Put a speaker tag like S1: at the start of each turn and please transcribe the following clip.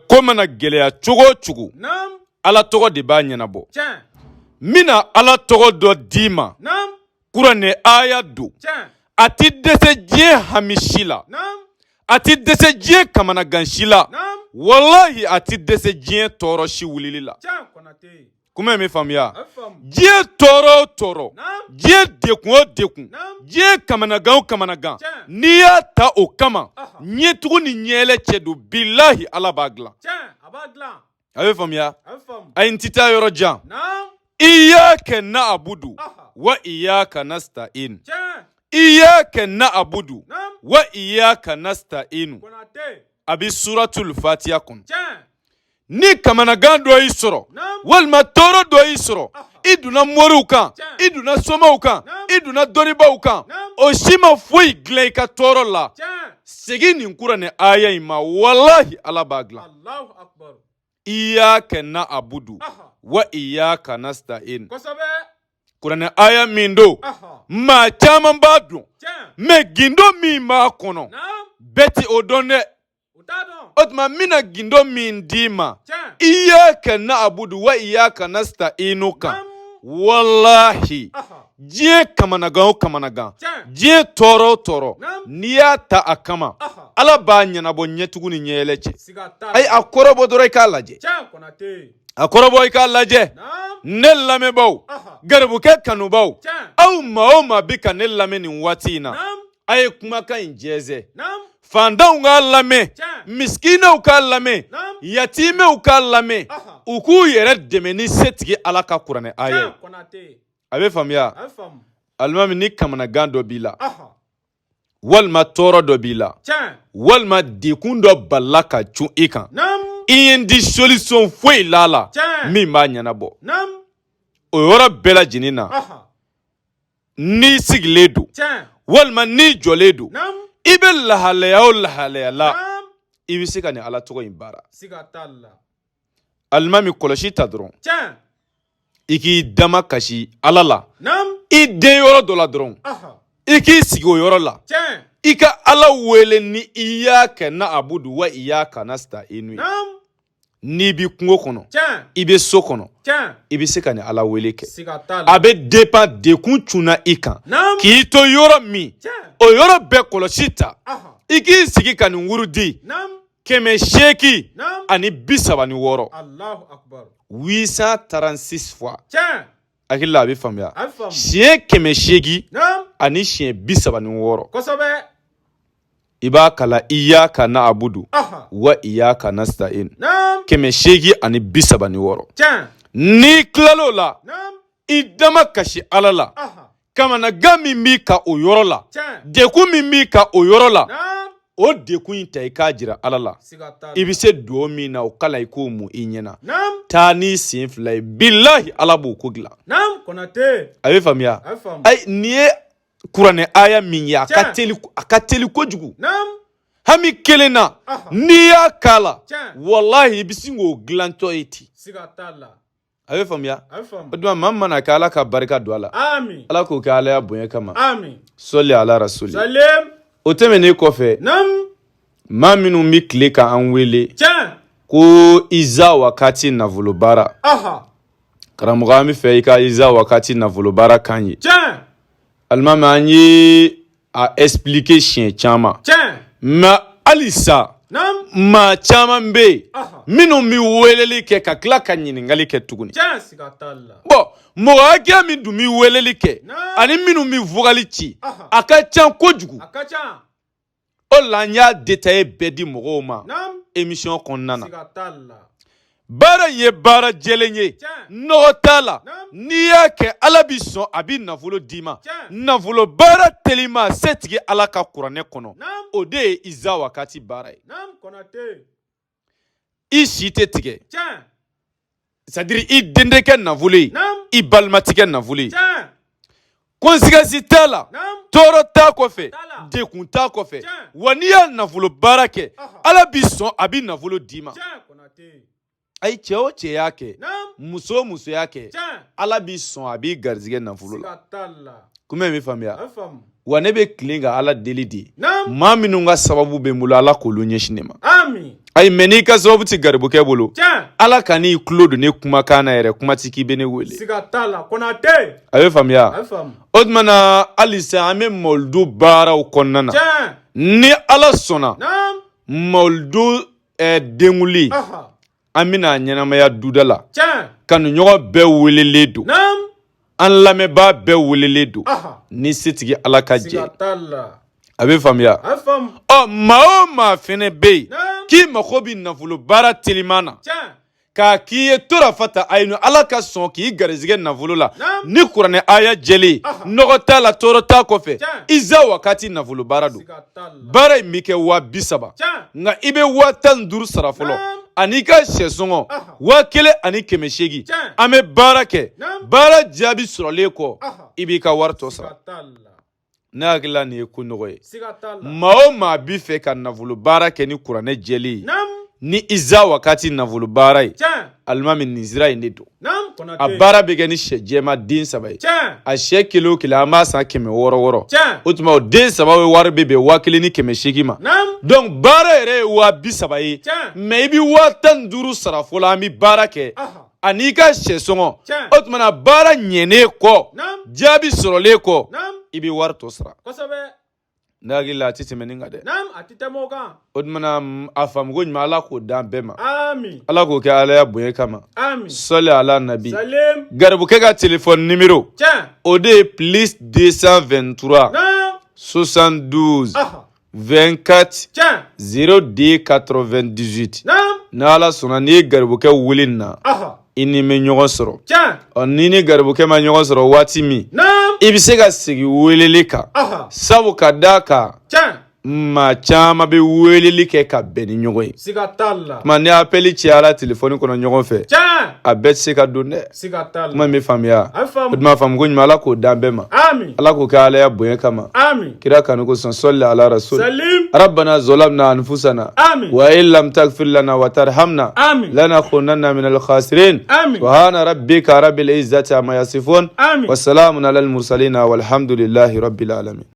S1: Ko mana gɛlɛya cogo o cogo, Ala tɔgɔ de b'a ɲɛnabɔ. N bɛna Ala tɔgɔ dɔ d'i ma, kuranɛ aya don, a ti dɛsɛ diɲɛ hami si la, a ti dɛsɛ diɲɛ kamanagan si la, walahi a ti dɛsɛ diɲɛ tɔɔrɔ si wulili la. Kuma in bɛ faamuya? Diɲɛ tɔɔrɔ o tɔɔrɔ, diɲɛ dekun o dekun, diɲɛ kamanagan o kamanagan, n'i y'a ta o kama, ɲɛtugu ni ɲɛyɛlɛ cɛ don, bilahi Ala b'a dilan. A bɛ faamuya? Ayi, n tɛ taa yɔrɔ jan. Iyaka na'budu wa iyaka nasta'in, iyaka na'budu wa iyaka nasta'inu, a bɛ suratul fatiya kɔnɔ. Ni kamanagan dɔ y'i sɔrɔ walima tɔɔrɔ dɔ y'i sɔrɔ, i donna moriw kan, i donna somaw kan, i donna dɔnnibaw kan, o si ma foyi dilan i ka tɔɔrɔ la, segin nin kuranɛ aya in ma, walahi Ala b'a dilan. Iyaka na'budu wa iyaka nasta'in, kuranɛ aya min don, maa caman b'a dɔn, mais gindo min b'a kɔnɔ, bɛɛ ti o dɔn dɛ. O tuma n bɛna gindo min d'i ma iyaka na'budu wa iyaka nasta'inu kan, walahi diɲɛ kamanagan o kamanagan, diɲɛ tɔɔrɔ o tɔɔrɔ, n'i y'a ta a kama, Ala b'a ɲɛnabɔ ɲɛtugu ni ɲɛyɛlɛ cɛ. Ayi, a kɔrɔbɔ dɔrɔn i k'a lajɛ, a kɔrɔbɔ i k'a lajɛ. Ne lamɛnbaaw, garibukɛ kanubaw, aw maa o maa bi ka ne lamɛn nin waati in na, a ye kumakan in jɛnsɛn. Fantanw k'a lamɛn, misikinaw k'a lamɛn, yatimɛw k'a lamɛn, u k'u yɛrɛ dɛmɛ ni setigi Ala ka kuranɛ aya ye. A bɛ faamuya? Alimami, ni kamanagan dɔ b'i la, walima tɔɔrɔ dɔ b'i la, walima dekun dɔ balila ka cun i kan, i ɲɛ ti solution foyi la la min b'a ɲɛnabɔ, o yɔrɔ bɛɛ lajɛlen na, n'i sigilen don walima n'i jɔlen don, i bɛ lahalaya o lahalaya la, i bɛ se ka nin Ala tɔgɔ in baara. Alimami, kɔlɔsi ta dɔrɔn, i k'i dama kasi Ala la i den yɔrɔ dɔ la dɔrɔn, i k'i sigi o yɔrɔ la, i ka Ala wele ni iyaka na'budu wa iyaka nasta'inu ye. N'i bɛ kungo kɔnɔ, i bɛ so kɔnɔ, i bɛ se ka nin Ala wele kɛ. A bɛ dépend dekun cunna i kan k'i to yɔrɔ min, o yɔrɔ bɛɛ kɔlɔsi ta, i k'i sigi ka nin wurudi 836, 836 fois. Hakili la, a bɛ faamuya? Siɲɛ 836, i b'a kalan iyaka na'budu wa iyaka nasta'in 836. N'i tilal'o la, i dama kasi Ala la, kamanagan min b'i kan o yɔrɔ la, dekun min b'i kan o yɔrɔ la, o dekun in ta i k'a jira Ala la. I bɛ se dugawu min na, o kalan, i k'o mun i ɲɛna, taa n'i sen fila ye, bilahi Ala b'o ko dilan. A bɛ faamuya? Ayi, nin ye kuranɛ aya min ye, a ka teli, a ka teli kojugu. Hami kelen na, n'i y'a k'a la, walahi i bɛ sin k'o dilantɔ ye ten. A bɛ faamuya? O tuma maa min mana kɛ, Ala ka barika don a la, Ala k'o kɛ Alaya bonya kama. Sɔli ala rasuli. O tɛmɛnen kɔfɛ, maa minnu bɛ tile ka an wele ko iza wakati nafolo baara, karamɔgɔ, an bɛ fɛ i ka iza wakati nafolo baara k'an ye. Alimami, an ye a expliquer siɲɛ caman, mais halisa maa caman bɛ yen minnu bɛ weleli kɛ ka tila ka ɲininkali kɛ tuguni. Bon, mɔgɔ hakɛya min dun bɛ weleli kɛ ani minnu bɛ vocal ci, a ka ca kojugu. O la an y'a détaillé bɛɛ di mɔgɔw ma émission kɔnɔna na. Baara in ye baara jɛlen ye, nɔgɔ t'a la. N'i y'a kɛ, Ala bi sɔn, a bi nafolo d'i ma. Nafolo baara telima setigi Ala ka kuranɛ kɔnɔ, o de ye iza wakati baara ye. I si tɛ tigɛ, c'est-à-dire i den tɛ kɛ nafolo ye, i balima tɛ kɛ nafolo ye, conséquence t'a la, tɔɔrɔ t'a kɔfɛ, dekun t'a kɔfɛ. Wa n'i y'a nafolo baara kɛ, Ala bi sɔn, a bi nafolo d'i ma. Ayi, cɛ o cɛ y'a kɛ, muso o muso y'a kɛ, Ala b'i sɔn, a b'i garijɛgɛ nafolo la. Kuma in bɛ faamuya? Wa ne bɛ tilen ka Ala deli de, maa minnu ka sababu bɛ n bolo, Ala k'olu ɲɛsin ne ma. Ayi, mais n'i ka sababu tɛ garibukɛ bolo, Ala kan'i tulo don ne kumakan na yɛrɛ, kuma ti k'i bɛ ne wele.
S2: Siga t'a la, Konate.
S1: A bɛ faamuya. O tuma na, halisa an bɛ mawuludu baaraw kɔnɔna na. Ni Ala sɔnna, mawuludu denkunli, an bɛna a ɲɛnamaya duda la. Kanuɲɔgɔn bɛɛ welelen don, an lamɛnbaa bɛɛ welelen don, ni setigi Ala ka jɛ. A bɛ faamuya. Ɔ, maa o maa fɛnɛ bɛ yen k'i mako bɛ nafolo baara teliman na, k'a k'i ye torafata ayinu, Ala ka sɔn k'i garizigɛ nafolo la ni kuranɛ aya jɛlen, nɔgɔ t'a la, tɔɔrɔ t'a kɔfɛ, iza wakati nafolo baara don. Baara in bɛ kɛ 30 000, nka i bɛ 15 000 sara fɔlɔ, ani i ka sɛ sɔngɔ 1800. An bɛ baara kɛ, baara jaabi sɔrɔlen kɔ, i b'i ka wari tɔ sara. Ne hakili la, nin ye ko nɔgɔ ye. Maa o maa bi fɛ ka nafolo baara kɛ ni kuranɛ jɛlen ye, ni iza wakati nafolo baara ye, alimami, nin sira in de don. A baara bɛ kɛ ni sɛ jɛma den saba ye. A sɛ kelen o kelen, an b'a san 600 600. O tuma, o den saba bɛ wari bɛ bɛn 1800 ma. Donc baara yɛrɛ ye 30 000 ye, mais i bɛ 15 000 sara fɔlɔ, an bɛ baara kɛ ani i ka sɛ sɔngɔ. O tuma na, baara ɲɛnen kɔ, jaabi sɔrɔlen kɔ, i bɛ wari tɔ sara. Ne hakili la, a tɛ tɛmɛ nin kan dɛ. O tuma na, a faamuko ɲuman, Ala k'o d'an bɛɛ ma. Ala k'o kɛ Alaya bonya kama. Sɔli ala nabi. Garibukɛ ka telefɔni nimero, o de ye plus 223 72 24 02 98. Ni Ala sɔnna, n'i ye garibukɛ wele nin na, i ni bɛ ɲɔgɔn sɔrɔ. Ɔ, ni ni garibukɛ ma ɲɔgɔn sɔrɔ waati min, i bɛ se ka segin weleli kan, sabu ka d'a kan, maa caman bɛ weleli kɛ ka bɛn ni ɲɔgɔn ye.
S2: Siga t'a la.
S1: Tuma ni appel cayara telefɔni kɔnɔ ɲɔgɔn fɛ, a bɛɛ tɛ se ka don dɛ.
S2: Siga t'a la.
S1: Kuma in bɛ faamuya. O tuma, faamuko ɲuman, Ala k'o d'an bɛɛ ma. Ala k'o kɛ Alaya bonya kama. Kira kanu kosɔn. Sɔli ala rasul. Rabbana zolamna anfusana wa in lam tagfir lana wa tarhamna lanakunanna minal khasirin. Subhana rabbika rabbil izzati amma yasifun wa salamun alal mursalina walhamdulillahi rabbil alamin.